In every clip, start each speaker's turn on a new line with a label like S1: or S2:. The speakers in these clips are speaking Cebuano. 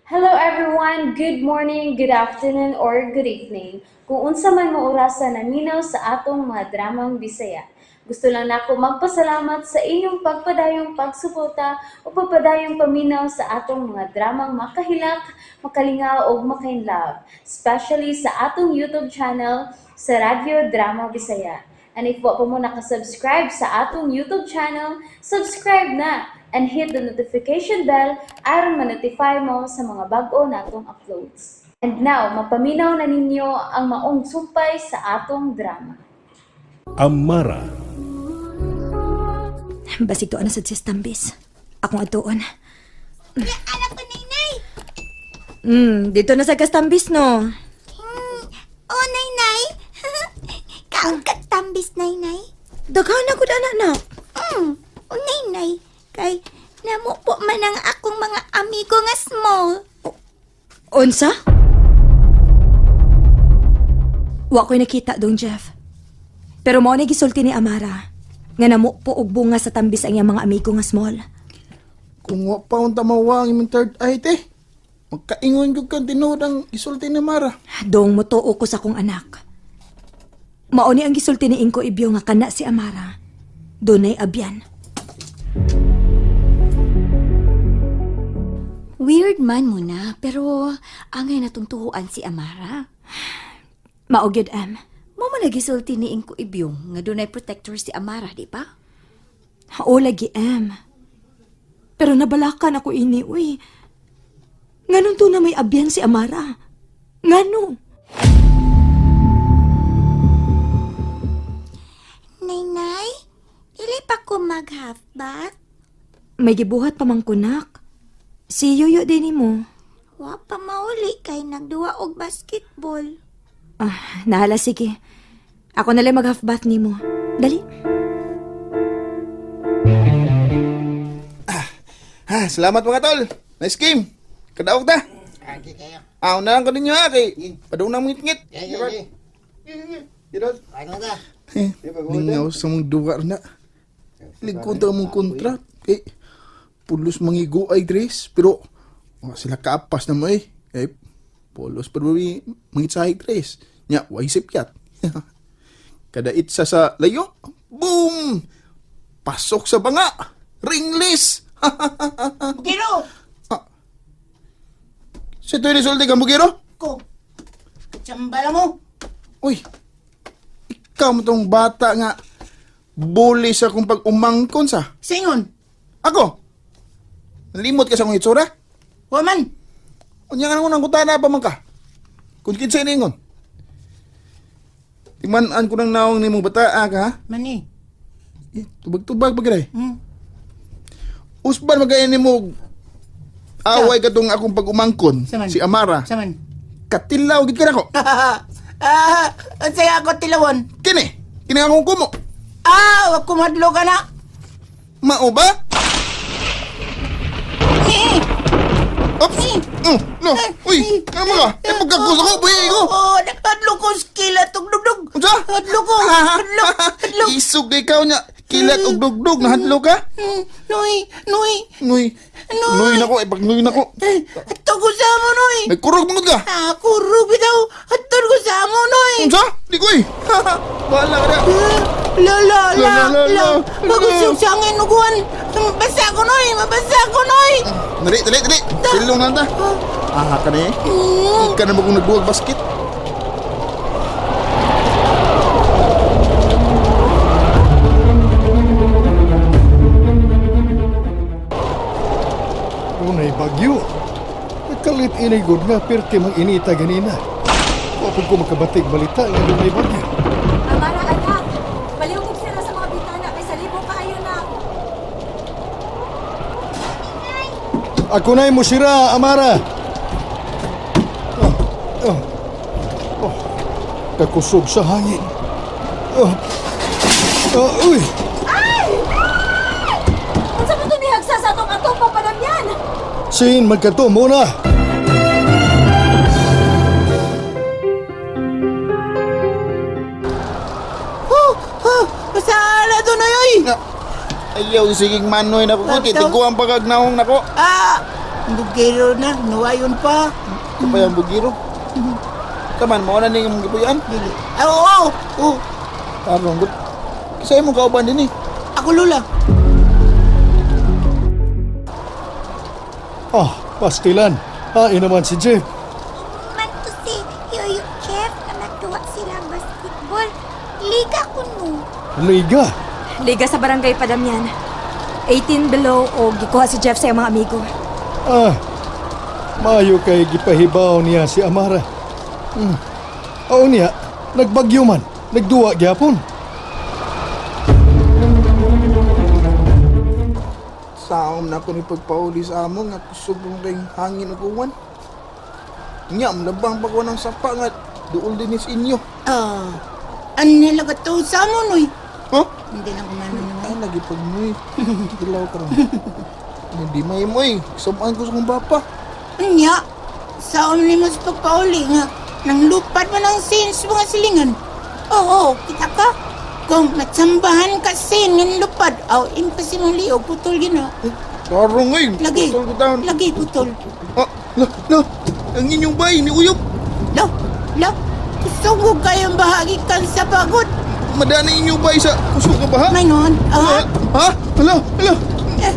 S1: Hello everyone! Good morning, good afternoon, or good evening. Kung unsa man mo orasa naminaw sa atong mga dramang Bisaya. Gusto lang nako magpasalamat sa inyong pagpadayong pagsuporta o pagpadayong paminaw sa atong mga dramang makahilak, makalingaw ug makainlove, especially sa atong YouTube channel sa Radyo Drama Bisaya. And if wa pa mo nakasubscribe sa atong YouTube channel, subscribe na and hit the notification bell aron ma-notify mo sa mga bag-o natong uploads. And now, mapaminaw na ninyo ang maong sumpay sa atong drama.
S2: Amara.
S3: Basig to na sad siya stambis. Akong atuon.
S4: Alam ko, Nainay.
S3: Dito na sa kastambis, no?
S4: Oh, Nainay. Kaon kag tambis, Nainay.
S3: Daghan ako na, anak.
S4: Oh, Nainay. Kay, namupo man ang akong mga amigo nga small.
S3: Unsa? Wa ko'y nakita dong, Jeff. Pero mao na gisulti ni Amara nga namupo og bunga sa tambis ang iyang mga amigo nga small.
S5: Kung wa pa unta mawa ang imong third eye te. Magkaingon gyud kang tinuod ang isulti ni Mara.
S3: Dong motuo ko sa akong anak. Mao ni ang gisulti ni Ingko Ibyo nga kana si Amara. Dunay abyan.
S4: Weird man mo na, pero angay natong tuhuan si Amara.
S3: Mao gyud am.
S4: Mo man nagisulti ni Ingko Ibyong nga dunay protector si Amara, di ba?
S3: O lagi am. Pero nabalakan ako ini, uy. Nganong to na may abyan si Amara? Ngano?
S4: Nainay, dili pa ko mag-half bath.
S3: May gibuhat pa mang kunak. Si Yoyo din mo.
S4: Wa pa mauli kay nagduwa og basketball.
S3: Ah, nahala sige. Ako na lang mag half bath nimo. Dali.
S5: Ha, salamat mga tol. Nice game. Kadaog ta.
S6: Agi kayo.
S5: Aw na lang ko ninyo ha kay padung na ngit-ngit.
S6: Yeah, yeah, yeah. Ano ta?
S5: Eh, Lingaw sa mong duwa na. Ligkon ta mong kontra. Kay pulos mangigo ay Grace pero wa sila kaapas na mo eh. Eh pulos pero mangitsahay Grace. Nya wa isip yat. Kada itsa sa layo, boom! Pasok sa banga. Ringless.
S6: Bugiro!
S5: Sa tuwi ni sulti ka bugiro?
S6: Ko! Tsambala mo!
S5: Uy, ikaw mo tong bata nga bully sa akong pag-umangkon sa.
S6: Singon!
S5: Ako! Nalimot ka sa akong itsura?
S6: Waman!
S5: Unya nga nang kutana pa man ka. Kung kinsa iningon. Timan-an ko ng naong nimong bataa ka ha?
S6: Mani!
S5: Eh, tubag-tubag pa gray.
S6: Hmm?
S5: Usban magayon nimo away ka tong akong pag-umangkon
S6: Saman?
S5: si Amara.
S6: Saman?
S5: Katilaw gid ka nako.
S6: Ah! Ang saya ako tilawon!
S5: Kini, kini akong kumo.
S6: Ah! Wag kumadlo ka na!
S5: Mao ba?
S6: Eh!
S5: Ops! No. Uy, ano ka? Eh, pagkakus ako, buhi ko.
S6: Oh, hadlo ko skilat og dugdug!
S5: Unsa?
S6: Hadlo ko! Hadlo! Hadlo!
S5: Isog ikaw niya. Kilat og dugdug, nahadlo ka?
S6: Noy! Noy!
S5: Nuy.
S6: Nuy.
S5: Nuy nako, ipag nuy nako.
S6: Eh, Ato ko sa mo, Noy!
S5: Nagkurog mo ka.
S6: Ah, kurog bitaw! Ato ko sa mo, Noy!
S5: Unsa? Di ko eh. Bahala ka na.
S6: La la la
S5: La, la, la,
S6: la.
S5: la.
S6: Bagusog sa angin uguan. Mabasa ko noy, mabasa ko noy.
S5: Dali, dali, dali. Silong na ta. Ah, ka na eh. Ika na ba kung nagduwag basket?
S7: Unay bagyo. Nagkalit inigod nga perti mang inita ganina. Wa pud ko makabatig balita nga dunay bagyo.
S3: Amara, anak. Baliw kog sira sa mga bitana kay salibo kaayo na.
S7: Ako na'y musira, Amara. Oh, oh, oh, kakusog sa hangin. Oh, oh, uy,
S3: Unsa man to nihagsa sa atong atong papadamyan?
S7: sin magkato muna.
S6: Oh, oh, masala to noy oy.
S5: Nga. Ayaw, siging manoy nako.
S6: Tawag.
S5: Tiguan pagagnaong nako.
S6: Ah, Bugiro na, nuwayon pa.
S5: Ito pa yung bugiro. Taman, mao na ning imong gipuy-an.
S6: Dili. Ah, oo, oo.
S5: Tarong gud. Kinsa imong kauban dinhi?
S6: Ako lula.
S7: Ah, pastilan. Hain naman si Jeff.
S4: Man to si Yoyo Jeff na magduwa sila basketball. Liga ko no.
S7: Liga.
S3: Liga sa barangay Padamian. 18 below o gikuha si Jeff sa iyang mga amigo.
S7: Ah, maayo kay gipahibaw niya si Amara. Hmm. Oo niya, nagbagyo man, nagduwa gyapon.
S5: Saom na ako ni pagpauli sa amo nga kusog mo kayong hangin ug uwan. Nya, malabang pa ko ng sapa nga duol din is inyo.
S6: Ah, ano nila ka to sa mo, noy?
S5: Huh?
S6: Hindi lang kumano naman.
S5: Ay, lagi pag mo'y. Ilaw ka ron. Hindi may mo eh. Samaan ko sa kong bapa.
S6: Anya, sa ni mo sa pagpauli nga, nang lupad mo ng sin sa mga silingan. Oo, kita ka. Kung matsambahan ka sin ng lupad, aw, impas mong liog, putol yun ah.
S5: Tarong eh.
S6: Lagi,
S5: Putol ko taon.
S6: lagi putol.
S5: Ah, la, la. Ang inyong bay, ni Uyop.
S6: Lo, lo, kusog kayong bahagi kan sa pagod.
S5: Madana inyong bay sa kusog nga baha.
S6: May noon, ah,
S5: Ha? Hala, hala.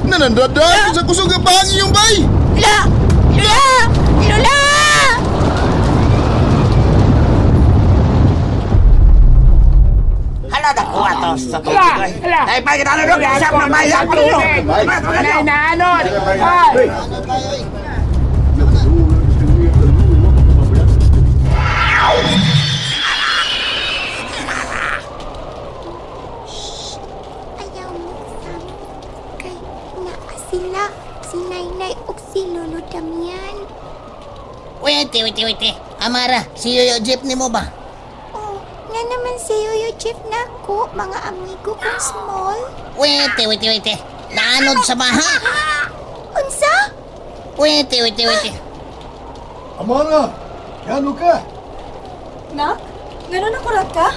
S5: Nanandadaan sa kusog nga baha ang inyong bay.
S6: la, la, lola!
S8: Hala da ko ato sa tubig. Hala. Ay pa kita ano sa mamaya ko no.
S9: Naanod! Ay!
S4: Ayaw mo kasama. Kay naa sila, si Nainay ug si Lolo Damian.
S8: Wait, wait, wait. Amara, si Yoyo Jeep ni mo ba?
S4: Oh, nga naman si Yoyo Jeff nako, mga amigo kong small.
S8: Wait, wait, wait. Naanod sa baha.
S4: Unsa?
S8: Wait, wait, wait.
S7: Amara, kano ka?
S3: Nak, ngano nakurat ka?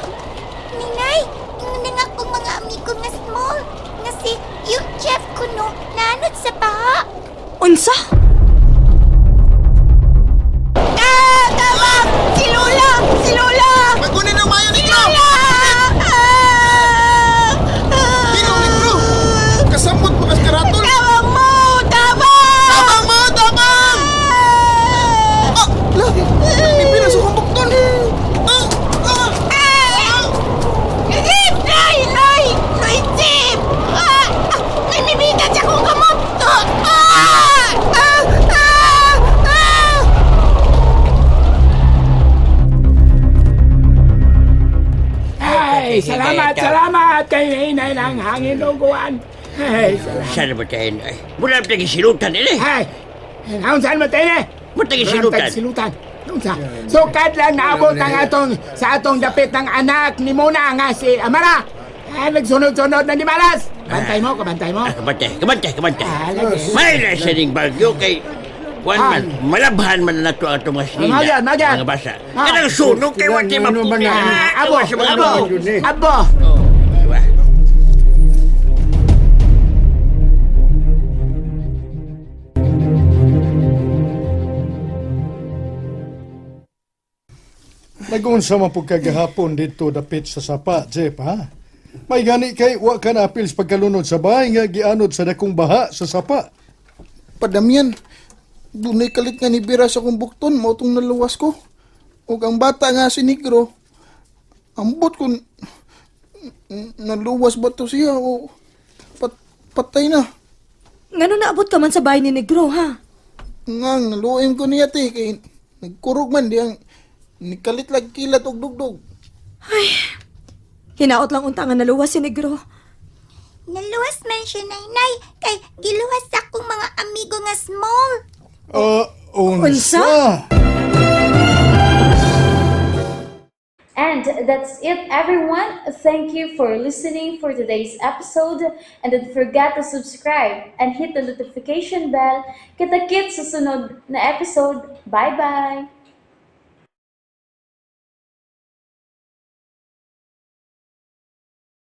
S4: Ninay, ingon na nga akong mga amigo nga small. Nga si yung Jeff kuno, naanod sa baha.
S3: Unsa?
S6: Ah, tama! Si Lola! Si Lola!
S5: Magunin ang mayo ninyo!
S6: Ah! Ah!
S5: Tingog negro! Kasambot mo kaskaratol!
S6: Tabang mo! Tabang!
S5: Tabang mo! Tabang! Ah! La! May pila sa kong bukton! Ah! Ah! Ah!
S6: Jeep! Nay! Nay! Nay, Jeep! Ah! Ah! Namimita siya kong kamot! Ah! Ah! Ah! Ah! Ah!
S9: Ay, salamat, salamat kay Inay ng hangin uguan. Ay, salamat.
S10: Saan ba tayo? Ay, mula tayo silutan, eh.
S9: Ay, naon saan mo tayo eh?
S10: Mula tayo silutan.
S9: Silutan. Unsa? Sukad lang naabot ang atong sa atong dapit ng anak ni Mona nga si Amara. Ay, nagsunod-sunod na ni Malas. Bantay mo, kabantay mo.
S10: Ah, kabantay, kabantay, kabantay.
S9: Ah, lagi.
S10: May na siya ning bagyo kay Kuan
S9: Ah.
S10: man, malabhan man na to ato mga sinina.
S9: Magyad, magyad.
S10: Mga basa.
S9: Ah.
S10: Kanang sunog kay wati maputi.
S9: Ah, abo, abo, abo.
S10: Diba?
S7: Nagunsa man pud kagahapon dito dapit sa sapa, Jeff, ha? May gani kay wa ka na apil sa pagkalunod sa bahay nga gianod sa dakong baha sa sapa.
S5: Padamian, dunay kalit nga ni Bira sa kong bukton, mao tong naluwas ko. Ug ang bata nga si Negro, ambot kung naluwas ba to siya o patay na.
S3: Ngano naabot ka man sa bahay ni Negro, ha?
S5: Ngang, naluim ko niya te, kay nagkurog man diyang nikalit lag kilat og dugdog.
S3: Hinaot lang unta nga naluwas si Negro.
S4: Naluwas man siya, Nainay, kay giluwas akong mga amigo nga small.
S7: Ah, unsa?
S3: Unsa?
S1: And that's it, everyone. Thank you for listening for today's episode. And don't forget to subscribe and hit the notification bell. Kita-kits sa sunod na episode. Bye-bye!